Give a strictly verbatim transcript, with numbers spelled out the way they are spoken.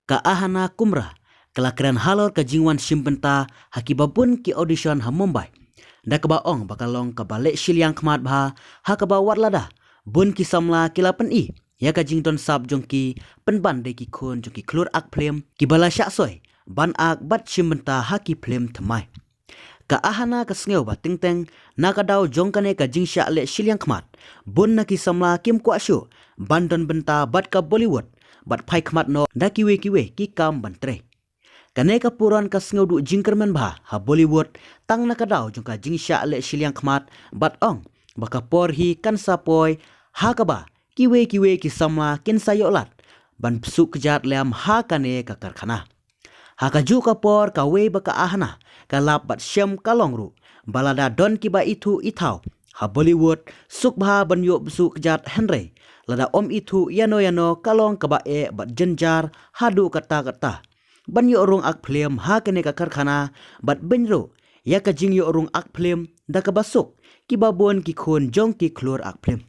Ka Ahana Kumra ka la kren halor ka jingwan shim bynta ha kiba bun ki audition ha Mumbai, da kaba ong ba ka long kaba leh shiliang khmat bha, ha kaba wat lada bun ki samla ki la pyni ïa ka jingdon sap jong ki, pynban dei ki khun jong ki khlur ak phlim kiba la shah soi ban ak bad shim bynta ha ki phlim thymmai. Ka Ahana ka sngew ba teng teng na ka daw jong kane ka jingshah leh shiliang khmat, bun na ki samla kim kwah shuh ban don bynta bad ka Bollywood bad phai khmat noh da kiwei kiwei ki kam ban trei. Kane ka puron ka sngewduh jingkyrmen bha ha Bollywood tang na ka daw jong ka jingshah leh shiliang khmat, bad ong ba ka por hi kan sa poi ha kaba kiwei kiwei ki samla kin sa ïoh lad ban suk kjat lem ha kane ka karkhana. Ha kajuh ka por kawei ba ka Ahana ka lap bad shem ka long ruh ba lada don kiba ithuh ithaw ha Bollywood, suk bha ban ïoh suk kjat, hynrei lada ym ithuh ïano ïano ka long kaba eh bad jynjar haduh katta katta ban ïoh rung ak phlim ha kane ka karkhana, bad beiñ ruh ïa ka jingïoh rung ak phlim da kaba suk kiba bun ki khun jong ki khlur ak phlim.